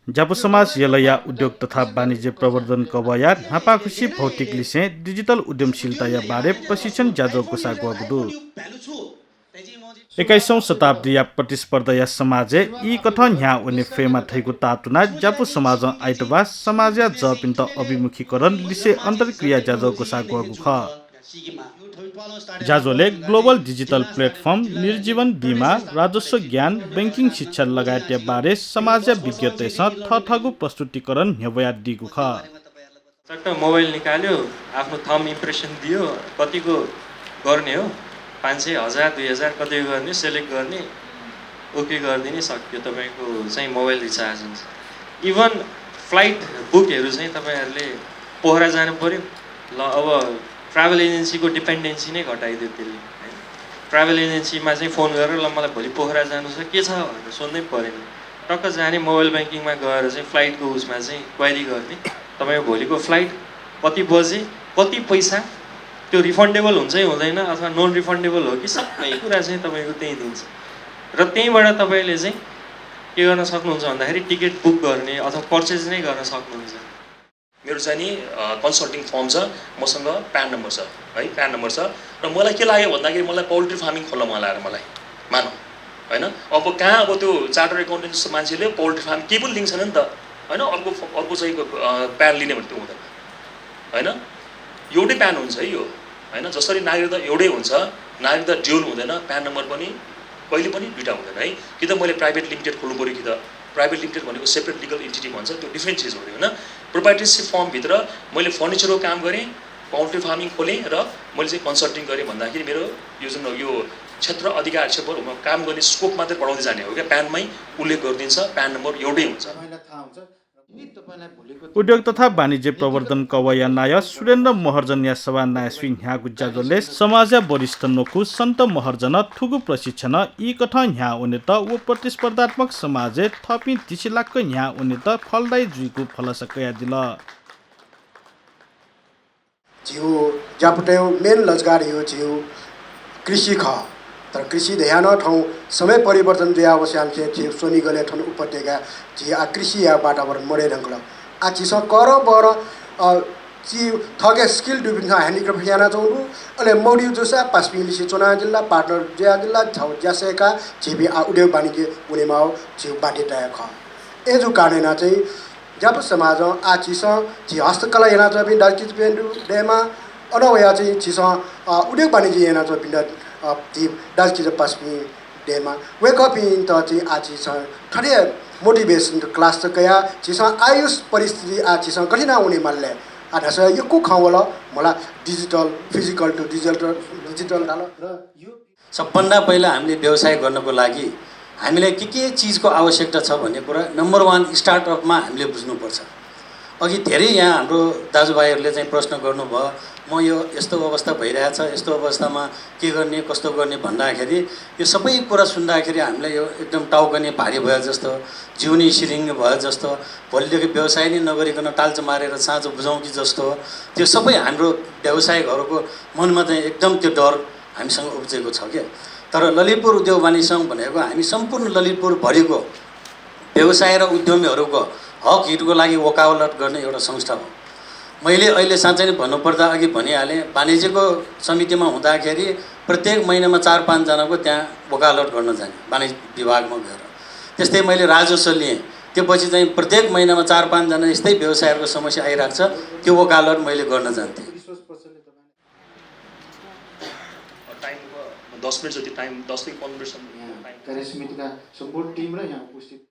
जापु समाज यलया उद्योग तथा वाणिज्य प्रवर्धन कवया हापाखुसी भौतिक लिसे डिजिटल उद्यमशीलता या बारे प्रशिक्षण जाजो कुसागुदु 21औं शताब्दी या प्रतिस्पर्धा या समाजे यी कथन ह्या उनी फेमा थैगु तातुना जापु समाज आइतबा समाज या जपिन्त अभिमुखीकरण लिसे अन्तर्क्रिया जाजो कुसागुगु ख जाजोले ग्लोबल डिजिटल प्लेटफर्म निर्जीवन बीमा राजस्व ज्ञान बैंकिङ शिक्षा लगायत बारे समाज विज्ञतेसँग थथगु प्रस्तुतिकरण हेवया दिगु ख चट्ट मोबाइल निकाल्यो आफ्नो थम इम्प्रेसन दियो कतिको गर्ने हो 500 1000 2000 कति गर्ने सेलेक्ट गर्ने ओके गरिदिने सक्यो तपाईको चाहिँ मोबाइल रिचार्ज हुन्छ इभन फ्लाइट बुकहरू चाहिँ तपाईहरुले पोखरा जानु पर्यो ल अब ट्राभल एजेन्सीको डिपेन्डेन्सी नै घटाइदियो त्यसले हैन ट्राभल एजेन्सीमा चाहिँ फोन गरेर ल मलाई भोलि पोखरा जानु छ के छ भनेर सोध्नै परेन टक्क जाने मोबाइल ब्याङ्किङमा गएर चाहिँ फ्लाइटको उसमा चाहिँ क्वेरी गर्ने तपाईको भोलिको फ्लाइट कति बजे कति पैसा त्यो रिफन्डेबल हुन्छ कि हुँदैन अथवा नन रिफन्डेबल हो कि सबै कुरा चाहिँ तपाईको त्यही दिन्छ र त्यहीबाट तपाईले चाहिँ के गर्न सक्नुहुन्छ भन्दाखेरि टिकट बुक गर्ने अथवा पर्चेज नै गर्न सक्नुहुन्छ मेरो चाहिँ नि कन्सल्टिङ फर्म छ मसँग प्यान नम्बर छ है प्यान नम्बर छ र मलाई के लाग्यो भन्दाखेरि मलाई पोल्ट्री फार्मिङ खोल्न मन लाग्यो मलाई मानौ हैन अब कहाँ अब त्यो चार्टर एकाउन्टेन्ट जस्तो मान्छेले पोल्ट्री फार्म के पनि लिन्छ नि त हैन अर्को चाहिँ प्यान लिने भने त्यो हुँदैन हैन एउटै प्यान हुन्छ है यो हैन जसरी नागरिकता एउटै हुन्छ नागरिकता ड्युल हुँदैन प्यान नम्बर पनि कहिले पनि दुईटा हुँदैन है कि त मैले प्राइभेट लिमिटेड खोल्नु पर्यो कि त प्राइभेट लिमिटेड भनेको सेपरेट लिगल एन्टिटी भन्छ त्यो डिफ्रेन्ट चिज हो हैन प्रोप्राइटरसिप फर्मभित्र मैले फर्निचरको काम गरेँ पोल्ट्री फार्मिङ खोलेँ र मैले चाहिँ कन्सल्टिङ गरेँ भन्दाखेरि मेरो यो जुन यो क्षेत्र अधिकार क्षेत्र म काम गर्ने स्कोप मात्रै बढाउँदै जाने हो क्या प्यानमै उल्लेख गरिदिन्छ प्यान नम्बर एउटै हुन्छ उद्योग तथा वाणिज्य प्रवर्धन कवया नाय सुरेन्द्र महर्जन या सभा नाय स्विङ ह्या गुज्जाजोले समाज वरिष्ठ नोकु सन्त महर्जन थुगु प्रशिक्षण यी कथा ह्या उने त व प्रतिस्पर्धात्मक समाजे थपि तिसिलाक्क ह्या उने त फलदाई जुइगु फलसकया दिल जिउ जापुटे मेन रोजगार यो जिउ कृषि ख तर कृषि ध्यान ठाउँ समय परिवर्तन जे आवश्यक छ जे सोनी गले ठन उपत्यका जे आ कृषि या वातावरण मरे रंगल आ चिस कर बर ची थगे स्किल डुबिन ह्यान्डिक्राफ्ट याना चौरु अले मौडी जोसा पासपिली से चुना जिल्ला पार्टनर जिया जिल्ला छौ ज्यासेका जेबी आ उद्योग वाणिज्य उनेमाओ जे बाटे टाया ख एजु कारणेना चाहिँ जब समाज आ चिस जे हस्तकला याना चाहिँ डाकिज पेन्डु डेमा अनवया चाहिँ चिस उद्योग वाणिज्य याना चाहिँ ती डाकिज पासपि डेमा वेक अप इन त चाहिँ आ चिस ठडे मोटिभेसन क्लास त कया चिस आयुष परिस्थिति आ चिस कठिन हुने मल्ले आधास यो को खावला मलाई डिजिटल फिजिकल टु डिजिटल डाल र यो सबभन्दा पहिला हामीले व्यवसाय गर्नको लागि हामीलाई के चीजको आवश्यकता छ भन्ने कुरा नम्बर 1 स्टार्टअपमा हामीले बुझ्नुपर्छ अघि धेरै यहाँ हाम्रो दाजुभाइहरूले चाहिँ प्रश्न गर्नुभयो म यो यस्तो अवस्था भइरहेछ यस्तो अवस्थामा के गर्ने कस्तो गर्ने भन्दाखेरि यो सबै कुरा सुन्दाखेरि हामीलाई यो एकदम टाउकने भारी भयो जस्तो जिउनी सिरिङ भयो जस्तो भोलिदेखि व्यवसाय नै नगरिकन टाल्चो मारेर साँझ बुझौँ कि जस्तो त्यो सबै हाम्रो व्यवसायिकहरूको मनमा चाहिँ एकदम त्यो डर हामीसँग उब्जेको छ क्या तर ललितपुर उद्योग वाणिज्य सङ्घ भनेको हामी सम्पूर्ण ललितपुर भरिको व्यवसाय र उद्यमीहरूको हक हितको लागि वकालत गर्ने एउटा संस्था हो मैले अहिले साँच्चै नै भन्नुपर्दा अघि भनिहालेँ वाणिज्यको समितिमा हुँदाखेरि प्रत्येक महिनामा 4-5 जनाको त्यहाँ वकालत गर्न जाने वाणिज्य विभागमा गएर त्यस्तै मैले राजस्व लिएँ त्यसपछि चाहिँ प्रत्येक महिनामा 4-5 जना यस्तै व्यवसायहरूको समस्या आइरहेको छ त्यो वकालत मैले गर्न जान्थेँ 10 मिनट जति टाइम 10 देखि 15 मिनटसम्म कार्यसमितिका सम्पूर्ण टिम र यहाँ उपस्थित